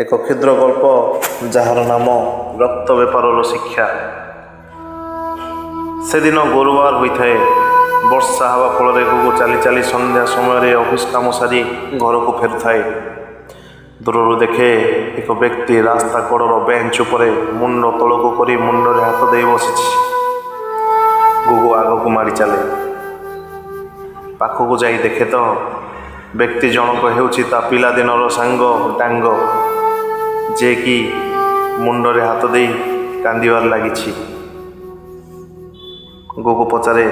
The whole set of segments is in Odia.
ଏକ କ୍ଷୁଦ୍ର ଗଳ୍ପ, ଯାହାର ନାମ ରକ୍ତ ବେପାରର ଶିକ୍ଷା। ସେଦିନ ଗୁରୁବାର ହୋଇଥାଏ। ବର୍ଷା ହେବା ଫଳରେ ଗୁଗୁ ଚାଲି ଚାଲି ସନ୍ଧ୍ୟା ସମୟରେ ଅଫିସ କାମ ସାରି ଘରକୁ ଫେରୁଥାଏ। ଦୂରରୁ ଦେଖେ, ଏକ ବ୍ୟକ୍ତି ରାସ୍ତା କଡ଼ର ବେଞ୍ଚ ଉପରେ ମୁଣ୍ଡ ତଳକୁ କରି ମୁଣ୍ଡରେ ହାତ ଦେଇ ବସିଛି। ଗୁଗୁ ଆଗକୁ ମାଡ଼ି ଚାଲେ। ପାଖକୁ ଯାଇ ଦେଖେ ତ ବ୍ୟକ୍ତି ଜଣକ ହେଉଛି ତା ପିଲାଦିନର ସାଙ୍ଗ ଡାଙ୍ଗ, ଯିଏକି ମୁଣ୍ଡରେ ହାତ ଦେଇ କାନ୍ଦିବାରେ ଲାଗିଛି। ଗୁଗୁ ପଚାରେ,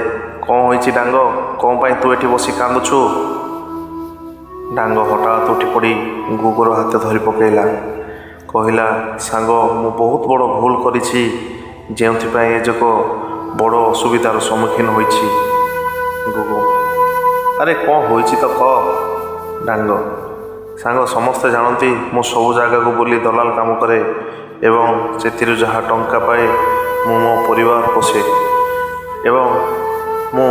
"କ'ଣ ହୋଇଛି ଡାଙ୍ଗ? କ'ଣ ପାଇଁ ତୁ ଏଠି ବସି କାନ୍ଦୁଛୁ?" ଡାଙ୍ଗ ହଠାତ୍ ଉଠି ପଡ଼ି ଗୁଗୁର ହାତ ଧରି ପକାଇଲା। କହିଲା, "ସାଙ୍ଗ, ମୁଁ ବହୁତ ବଡ଼ ଭୁଲ କରିଛି, ଯେଉଁଥିପାଇଁ ଏ ଯାକ ବଡ଼ ଅସୁବିଧାର ସମ୍ମୁଖୀନ ହୋଇଛି।" ଗୁଗୁ, "ଆରେ, କ'ଣ ହୋଇଛି ତ କହ।" ଡାଙ୍ଗ, "ସାଙ୍ଗ, ସମସ୍ତେ ଜାଣନ୍ତି ମୁଁ ସବୁ ଜାଗାକୁ ବୁଲି ଦଲାଲ କାମ କରେ ଏବଂ ସେଥିରୁ ଯାହା ଟଙ୍କା ପାଏ ମୁଁ ମୋ ପରିବାର ପୋଷେ ଏବଂ ମୁଁ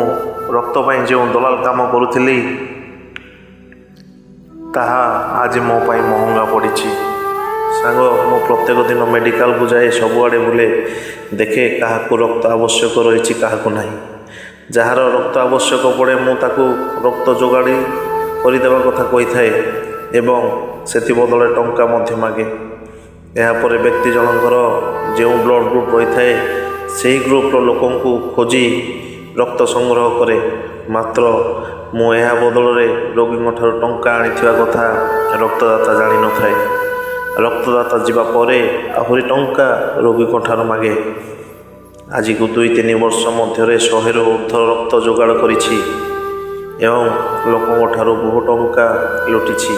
ରକ୍ତ ପାଇଁ ଯେଉଁ ଦଲାଲ କାମ କରୁଥିଲି, ତାହା ଆଜି ମୋ ପାଇଁ ମହଙ୍ଗା ପଡ଼ିଛି। ସାଙ୍ଗ, ମୁଁ ପ୍ରତ୍ୟେକ ଦିନ ମେଡ଼ିକାଲକୁ ଯାଏ, ସବୁଆଡ଼େ ବୁଲେ, ଦେଖେ କାହାକୁ ରକ୍ତ ଆବଶ୍ୟକ ରହିଛି, କାହାକୁ ନାହିଁ। ଯାହାର ରକ୍ତ ଆବଶ୍ୟକ ପଡ଼େ, ମୁଁ ତାକୁ ରକ୍ତ ଯୋଗାଡ଼ି କରିଦେବା କଥା କହିଥାଏ ଏବଂ ସେଥି ବଦଳରେ ଟଙ୍କା ମଧ୍ୟ ମାଗେ। ଏହାପରେ ବ୍ୟକ୍ତି ଜଣଙ୍କର ଯେଉଁ ବ୍ଲଡ଼ ଗ୍ରୁପ୍ ରହିଥାଏ, ସେହି ଗ୍ରୁପ୍ର ଲୋକଙ୍କୁ ଖୋଜି ରକ୍ତ ସଂଗ୍ରହ କରେ। ମାତ୍ର ମୁଁ ଏହା ବଦଳରେ ରୋଗୀଙ୍କ ଠାରୁ ଟଙ୍କା ଆଣିଥିବା କଥା ରକ୍ତଦାତା ଜାଣିନଥାଏ। ରକ୍ତଦାତା ଯିବା ପରେ ଆହୁରି ଟଙ୍କା ରୋଗୀଙ୍କ ଠାରୁ ମାଗେ। ଆଜିକୁ 2-3 ବର୍ଷ ମଧ୍ୟରେ 100ରୁ ଉର୍ଦ୍ଧ୍ୱ ରକ୍ତ ଯୋଗାଡ଼ କରିଛି ଏବଂ ଲୋକଙ୍କ ଠାରୁ ବହୁ ଟଙ୍କା ଲୁଟିଛି।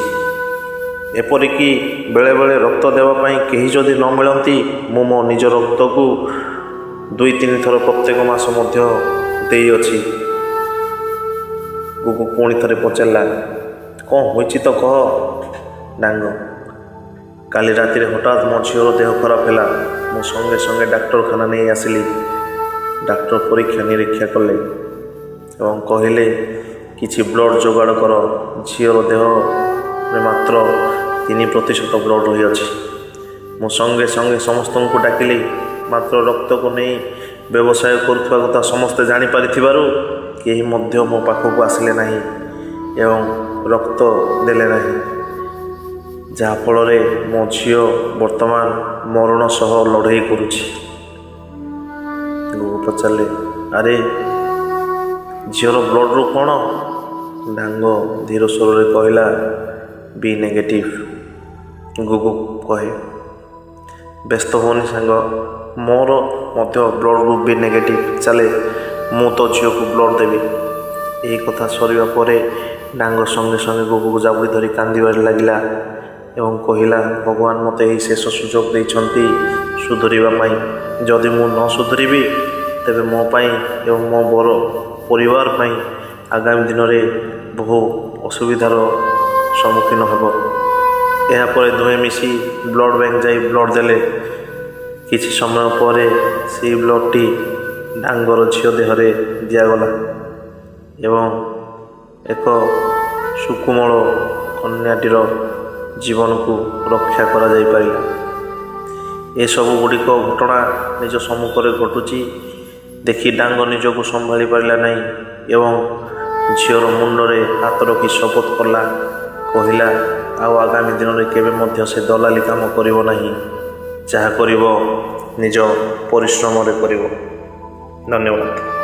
ଏପରିକି ବେଳେବେଳେ ରକ୍ତ ଦେବା ପାଇଁ କେହି ଯଦି ନ ମିଳନ୍ତି, ମୁଁ ମୋ ନିଜ ରକ୍ତକୁ 2-3 ଥର ପ୍ରତ୍ୟେକ ମାସ ମଧ୍ୟ ଦେଇଅଛି।" ଗୁଗୁ ପୁଣି ଥରେ ପଚାରିଲା, "କ'ଣ ହୋଇଛି ତ କହ।" ଡାଙ୍ଗ, "କାଲି ରାତିରେ ହଠାତ୍ ମୋ ଝିଅର ଦେହ ଖରାପ ହେଲା। ମୁଁ ସଙ୍ଗେ ସଙ୍ଗେ ଡାକ୍ତରଖାନା ନେଇ ଆସିଲି। ଡାକ୍ତର ପରୀକ୍ଷା ନିରୀକ୍ଷା କଲେ ଏବଂ କହିଲେ, କିଛି ବ୍ଲଡ଼ ଯୋଗାଡ଼ କର। ଝିଅର ଦେହରେ ମାତ୍ର 3% ବ୍ଲଡ଼ ରହିଅଛି। ମୁଁ ସଙ୍ଗେ ସଙ୍ଗେ ସମସ୍ତଙ୍କୁ ଡାକିଲି। ମାତ୍ର ରକ୍ତକୁ ନେଇ ବ୍ୟବସାୟ କରୁଥିବା କଥା ସମସ୍ତେ ଜାଣିପାରିଥିବାରୁ କେହି ମଧ୍ୟ ମୋ ପାଖକୁ ଆସିଲେ ନାହିଁ ଏବଂ ରକ୍ତ ଦେଲେ ନାହିଁ, ଯାହାଫଳରେ ମୋ ଝିଅ ବର୍ତ୍ତମାନ ମରଣ ସହ ଲଢ଼େଇ କରୁଛି।" ଗୁଗୁ ପଚାରିଲେ, "ଆରେ, ଝିଅର ବ୍ଲଡ଼ ଗ୍ରୁପ୍ କ'ଣ?" ଡାଙ୍ଗ ଧୀର ସ୍ୱରରେ କହିଲା, "ବି ନେଗେଟିଭ୍।" ଗୁଗୁ କହେ, "ବ୍ୟସ୍ତ ହୁଅନି ସାଙ୍ଗ, ମୋର ମଧ୍ୟ ବ୍ଲଡ଼ ଗ୍ରୁପ୍ ବି ନେଗେଟିଭ୍। ଚାଲେ, ମୁଁ ତୋ ଝିଅକୁ ବ୍ଲଡ଼ ଦେବି।" ଏହି କଥା ସରିବା ପରେ ଡାଙ୍ଗ ସଙ୍ଗେ ସଙ୍ଗେ ଗୁଗୁକୁ ଜାବୁଡ଼ି ଧରି କାନ୍ଦିବାରେ ଲାଗିଲା ଏବଂ କହିଲା, "ଭଗବାନ ମୋତେ ଏହି ଶେଷ ସୁଯୋଗ ଦେଇଛନ୍ତି ସୁଧରିବା ପାଇଁ। ଯଦି ମୁଁ ନ ସୁଧରିବି, ତେବେ ମୋ ପାଇଁ ଏବଂ ମୋ ବର ପରିବାର ପାଇଁ ଆଗାମୀ ଦିନରେ ବହୁ ଅସୁବିଧାର ସମ୍ମୁଖୀନ ହେବ।" ଏହାପରେ ଦୁହେଁ ମିଶି ବ୍ଲଡ଼ ବ୍ୟାଙ୍କ ଯାଇ ବ୍ଲଡ଼ ଦେଲେ। କିଛି ସମୟ ପରେ ସେହି ବ୍ଲଡ଼ଟି ଡାଙ୍ଗର ଝିଅ ଦେହରେ ଦିଆଗଲା ଏବଂ ଏକ ସୁକୋମଳ କନ୍ୟାଟିର ଜୀବନକୁ ରକ୍ଷା କରାଯାଇପାରିଲା। ଏସବୁ ଗୁଡ଼ିକ ଘଟଣା ନିଜ ସମ୍ମୁଖରେ ଘଟୁଛି ଦେଖି ଡାଙ୍ଗ ନିଜକୁ ସମ୍ଭାଳି ପାରିଲା ନାହିଁ ଏବଂ ଝିଅର ମୁଣ୍ଡରେ ହାତ ରଖି ଶପଥ କଲା। କହିଲା, ଆଉ ଆଗାମୀ ଦିନରେ କେବେ ମଧ୍ୟ ସେ ଦଲାଲି କାମ କରିବ ନାହିଁ। ଯାହା କରିବ, ନିଜ ପରିଶ୍ରମରେ କରିବ। ଧନ୍ୟବାଦ।